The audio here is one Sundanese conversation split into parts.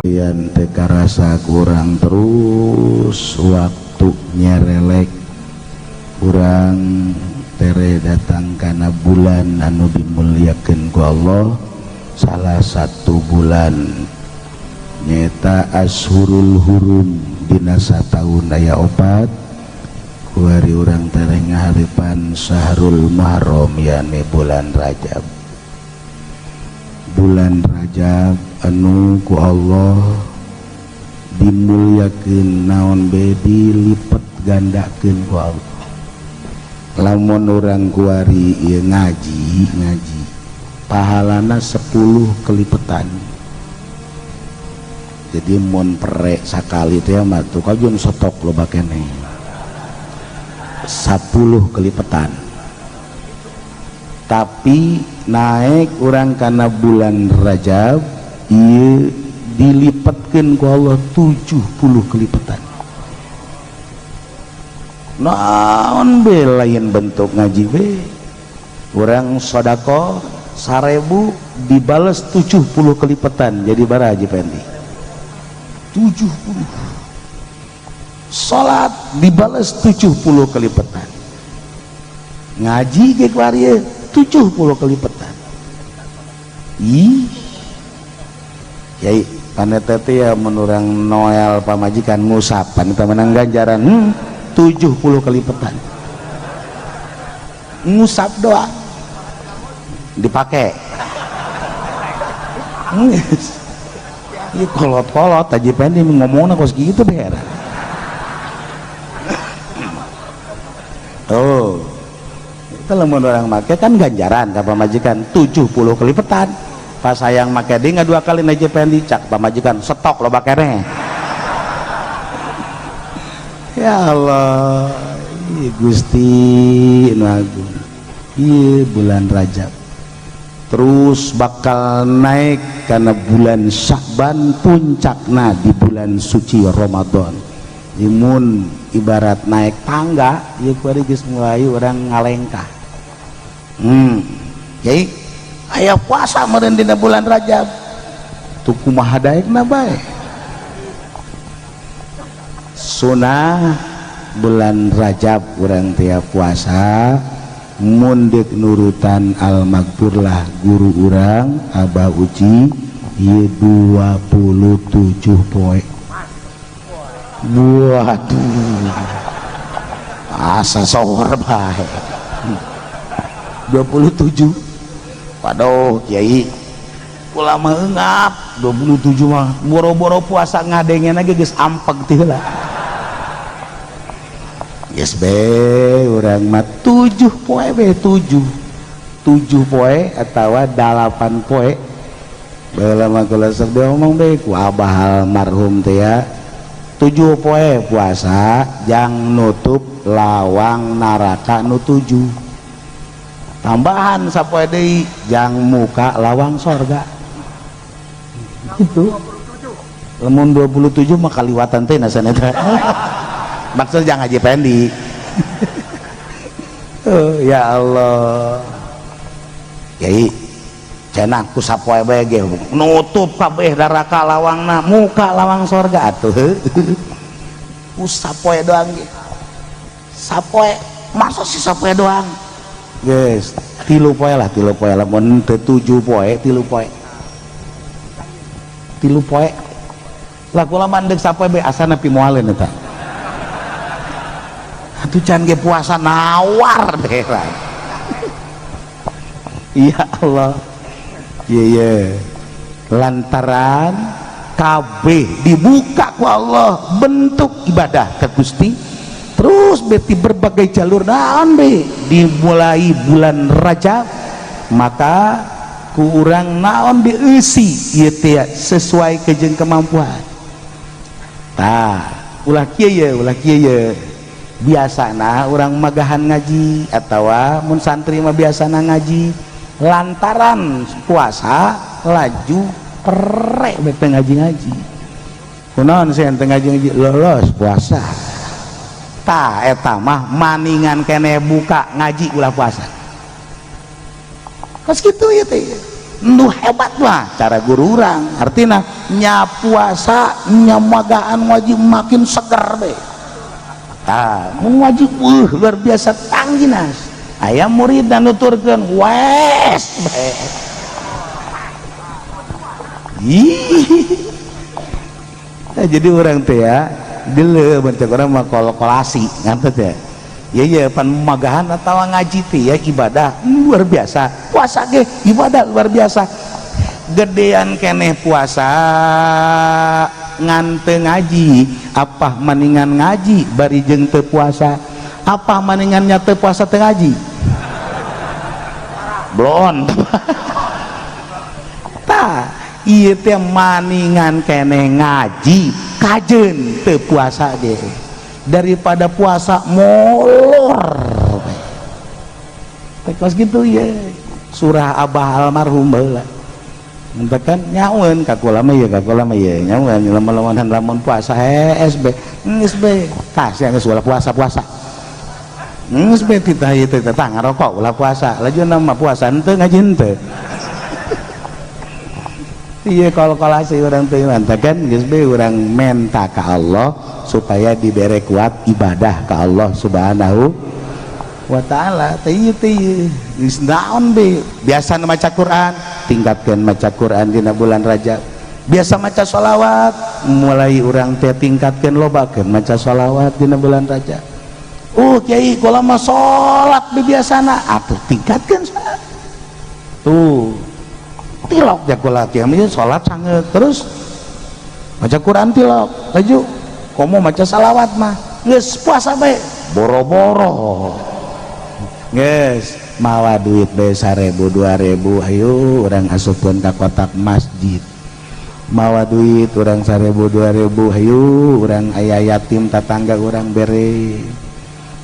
Yan teu karasa kurang terus waktu nyerelek urang tere datang kana bulan anu dimuliakeun ku Allah, salah satu bulan nyata Asyhurul Hurum. Dina sataun aya opat, kuari urang tere ngaharipan Syahrul Muharram, yakni bulan Rajab. Bulan Rajab anu ku Allah dimuliakeun, naon be dilipet gandakeun ku Allah. Lamun urang kuari ieu ngaji, ngaji pahalana 10 kelipetan. Jadi mun perek sakali teh mah tuh kajun stok loba keneh 10 kelipetan. Tapi naik urang karena bulan Rajab ieu dilipatkeun ku Allah 70 kelipetan. Naon be lain bentuk ngaji be, urang sodako 1000 dibales 70 kelipetan, jadi bara Haji Pendi 70. Salat dibales 70 kelipetan, ngaji ge kuari 70 kelipetan. Ih Yai, panete teh ya mun urang Noel pamajikan ngusapan eta menang ganjaran 70 kelipetan. Ngusap doang dipakai. Ieu kolot-kolot Haji Pendi ngomongna kos kitu beera. Oh, itu lamun orang make kan ganjaran ka pamajikan 70 kelipetan. Pas sayang make deui dua kali Haji Pendi, cak pamajikan stok loba keneh. Ya Allah, Gusti nu agung. Ieu bulan Rajab terus bakal naik karena bulan Sya'ban, puncakna di bulan suci Ramadan. Imun ibarat naik tangga ieu kuari geus mulai urang ngalengkah. Jadi aya puasa meureun dina bulan Rajab tuh kumaha daekna bae. Sunah bulan Rajab urang tiap puasa mundik nurutan al-magfurlah guru urang Abah Uci ieu 27 poe. Waduh, asa sohor bae 27. Waduh kiai, ulama engap 27 mah boro-boro puasa, ngadengen lagi geus ampeg teh heula. Yes be, urang mah 7 poe be, 7 7 poe atawa 8 poe. Baheula mah kula sok diomong be ku abah almarhum teh ya, 7 poe puasa jang nutup lawang neraka nu 7, tambahan sapoe deui jang muka lawang sorga. Itu lamun 27 mah kaliwatan teh nasana eta. Maksud jangan Haji Pendi. Oh, ya Allah Kiai, cenah ku sapoe bae ge nutup kabeh neraka lawangna, muka lawang sorga atuh ku sapoe doang ge. Sapoe, masa sih sapoe doang? Guys, 3 poe lah, 3 poe lah. Mun teu 7 poe, 3 poe, 3 poe lah. Kula mah ndek sapoe bae asana pimoaleun eta atuh, can ge puasa nawar beran. Ya Allah, iya iya, lantaran kabeh dibuka ku Allah bentuk ibadah ke Gusti terus beti berbagai jalur. Naon be dimulai bulan Rajab maka ku urang naon dieusi ieu teh sesuai kejeng kemampuan. Tah ulah kieu ye, ulah kieu ye. Biasana urang magahan ngaji atawa mun santri mah biasana ngaji, lantaran puasa laju perek bete ngaji-ngaji. Kunaon sih ente ngaji-ngaji? Lolos puasa. Tah eta mah maningan kene buka ngaji ulah puasa. Pas kitu ya teh. Nu hebat mah cara guru urang, artinya nya puasa nya magaan ngaji makin seger be. Ah, mun ngaji luar biasa tangginas. Aya murid dan nuturkeun wes bae. Ih. Nah, jadi orang teh ya dulu bentuk orang mah kol-kolasi ngantet ya. Ya ya pan magahan atau ngaji teh ya ibadah luar biasa, puasa ge ibadah luar biasa. Gedean keneh puasa ngan teu ngaji, apa maningan ngaji bari jeung teu puasa, apa maningannya teu puasa teu ngaji blon. Tah, ieu teh maningan keneh ngaji kajeun teu puasa ge daripada puasa molor. Teh kos gitu ya surah abah almarhum baheula. Kan nyaun ka kula mah ya, ka kula mah ya nyaun lamun lamun puasa hees be, geus be kasih geus ulah puasa-puasa, geus be titah ieu teh tah ngarokok ulah puasa, laju nama puasa henteu ngaji henteu. Iya, kol-kolasi urang teh kan geus be urang menta ka Allah supaya dibere kuat ibadah ka Allah Subhanahu wa taala. Teh ieu teh geus naon be, biasa maca Quran, tingkatkeun maca Quran dina bulan Rajab. Biasa maca sholawat, mulai urang teh tingkatkeun, lobakeun maca sholawat dina bulan Rajab. Oh kiai, kula mah salat biasana atuh, tingkatkeun salat tuh, tilok ya kula kiai salat sanget, terus maca Quran tilok, laju komo maca salawat mah geus puasa bae boro-boro. Geus mawa duit bae 1000 2000, ayo urang asupkeun ka kotak masjid. Mawa duit urang 1000 2000, ayo urang aya yatim tatangga urang bere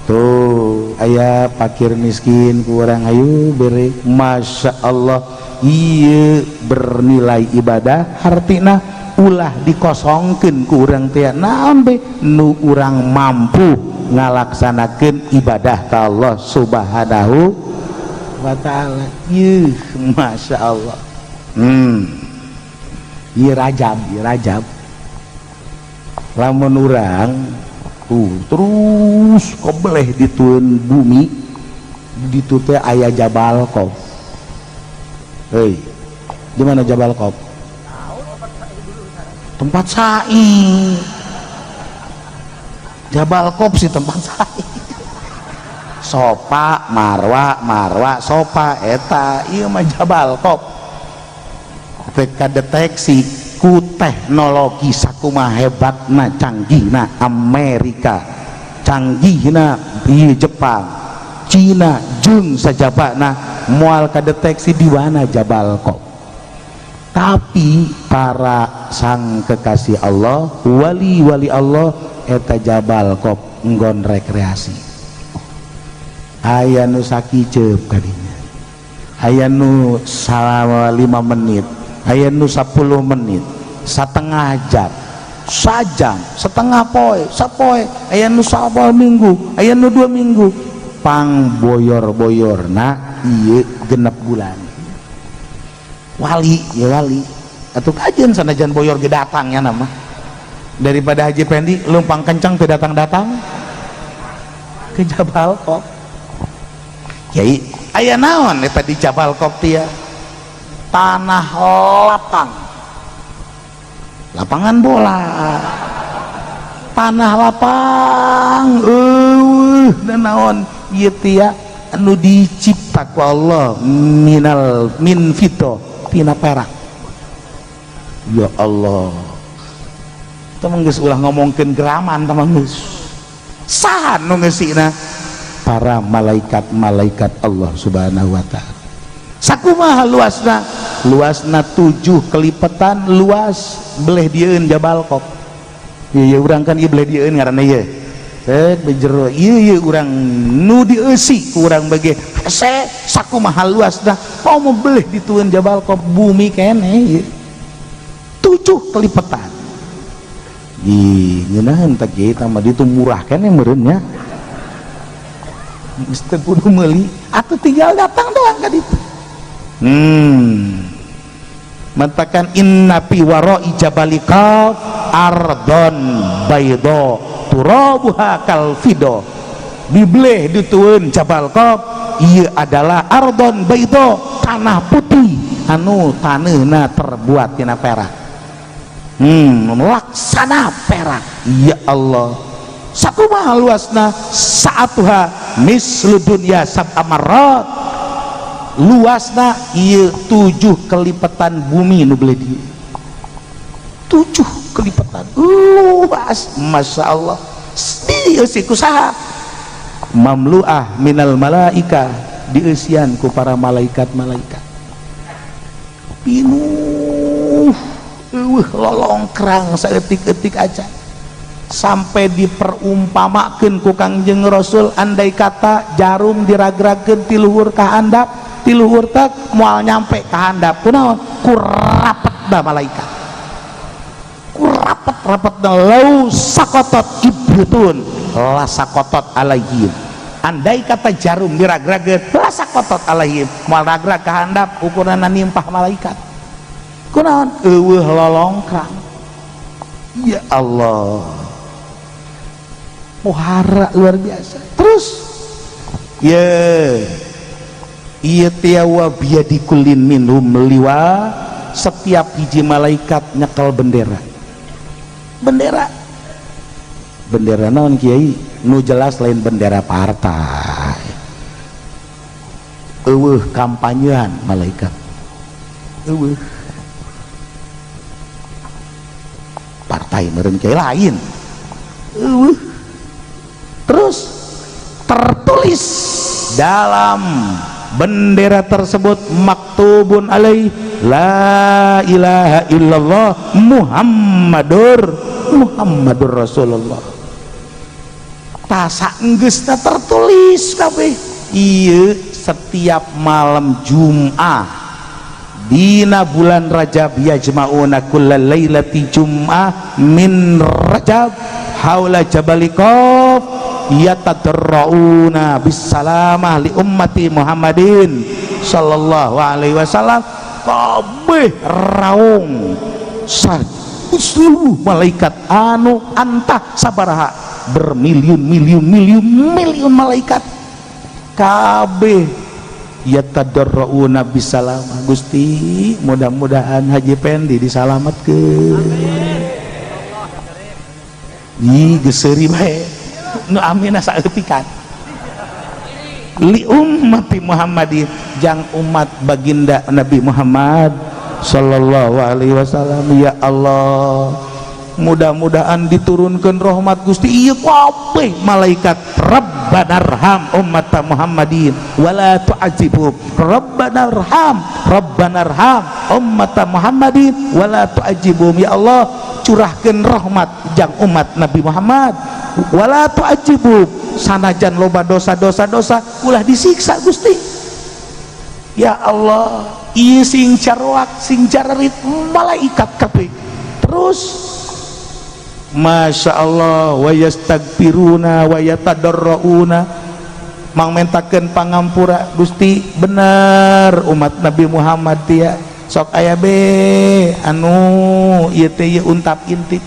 tuh, aya fakir miskin ku urang ayo bere. Masya Allah, iya bernilai ibadah, hartina ulah dikosongkeun ku urang teh naon be nu urang mampu ngalaksanakeun ibadah ka Allah Subhanahu wa taala. Yuh, Masya Allah. Ieu Rajab, ieu Rajab lamun urang tuh terus kobeleh ditueun bumi ditu teh aya Jabal Qof. Hei, di mana Jabal Qof? Tempat sa'i. Jabal Qof sih tempat sa'i. Sopa Marwa, Marwa Sopa eta ieu mah Jabal Qof. Teu deteksi ku teknologi sakumaha hebatna, canggihna Amerika, canggihna ieu Jepang, Cina jeung sajabana moal kadeteksi di mana Jabal Qof. Tapi para sang kekasih Allah, wali-wali Allah, eta Jabal Qof nggon rekreasi. Aya nu sakiceup kadinya, aya nu 5 menit, aya nu 10 menit, setengah jam, sajam, setengah poe, sapoe, aya nu sapoe minggu, aya nu 2 minggu, pang boyor-boyorna ieu genep bulan. Wali ya wali atau kajian sanajan boyor ge datang ya nama daripada Haji Pendi lumpang kencang teu datang-datang ke Jabal Qof. Kiai, aya naon eta di Jabal Qof teh? Tanah lapang, lapangan bola, tanah lapang eueuh dan naon ieu teh anu dicipta ku Allah minal min fito tina perak. Ya Allah, teman geus ulah ngomongkeun geraman, teman geus saha nu ngeusina? Para malaikat-malaikat Allah Subhanahu wa taala. Sakumaha luasna? Luasna 7 kelipetan luas beleh dieun Jabal Qof. Ieu urang kan ieu beleh dieun ngaranna ieu cek bejero ieu ieu urang nu dieusi ku urang bage hese. Sakumaha luasna komo beleh ditueun Jabal Qof bumi keneh ieu 7 kelipetan. Ih, ngeunaheun teh kieu tah mah ditu murah keneh meureun nya. Geus teu kudu meuli atuh, tinggal datang doang ka ditu. Mentakan inna fi wara'i jabali Qaf ardon bayda turabuha kal fido. Dibleh ditueun Jabal Qaf ieu adalah ardon bayda, tanah putih anu taneuhna terbuat tina perak. Laksana perak. Ya Allah, sakumaha luasna? Saatuha mislu dunya sab'a marrat. Luasna ieu 7 kelipatan bumi nu beuleh dieu. 7 kelipatan luas, Masya Allah. Dieusi ku saha? Mamluah minal malaika, dieusian ku para malaikat-malaikat. Pinuh eueuh lolongkrang saeutik-eutik aja. Sampai diperumpamakeun ku Kangjeng Rasul, andai kata jarum diragragkeun ti luhur ka handap, ti luhur teh moal nyampe ka handap. Kunaon? Ku rapetna malaikat, ku rapet-rapetna. Lau sakotot ibritun la sakotot alaihim. Andai kata jarum diragragkeun, la sakotot alaihim, moal ragrag ka handap, ukuranna nimpah malaikat. Kunaon? Eueuh lolongkrang. Ya Allah, pohara luar biasa. Terus ya iya tiawa biyadi kullin minhum liwa, setiap hiji malaikat nyekel bendera. Bendera, bendera naon kiai? Nu jelas lain bendera partai. Eueuh kampanyean malaikat, eueuh partai meureun kiai lain, eueuh. Terus tertulis dalam bendera tersebut maktubun alaih la ilaha illallah Muhammadur Muhammadur Rasulullah. Tasa enggeusna tertulis kabeh. Ieu setiap malam Jum'ah dina bulan Rajab yajma'una kullal lailati Jum'ah min Rajab haula jabali Qaf yatadarrauna bisalamah li ummati Muhammadin sallallahu alaihi wasallam. Kabeh raung seluruh malaikat anu antah sabaraha bermiliun miliun miliun miliun malaikat kabeh yatadarrauna bisalamah. Gusti, mudah-mudahan Haji Pendi disalamatkeun. Ih, geus seuri bae nu amina saeutikan. Li ummati Muhammadin, jang umat baginda Nabi Muhammad sallallahu alaihi wasallam. Ya Allah, mudah-mudahan diturunkan rahmat Gusti. Ieu kabeh malaikat Rabbana arham ummata Muhammadin wala tu'adzibhum, Rabbana arham, Rabbana arham ummata Muhammadin wala tu'adzibhum. Ya Allah, curahkeun rahmat jang umat Nabi Muhammad, wala tu'adzibhum, sanajan loba dosa-dosa dosa ulah disiksa Gusti. Ya Allah, ieu sing caroak sing cararit malaikat kabeh. Terus Masya Allah, wa yastagfiruna wa yatadarrauna, mangmentakeun pangampura. Gusti, bener umat Nabi Muhammad tia sok aya be anu ieu teh ieu untap intip.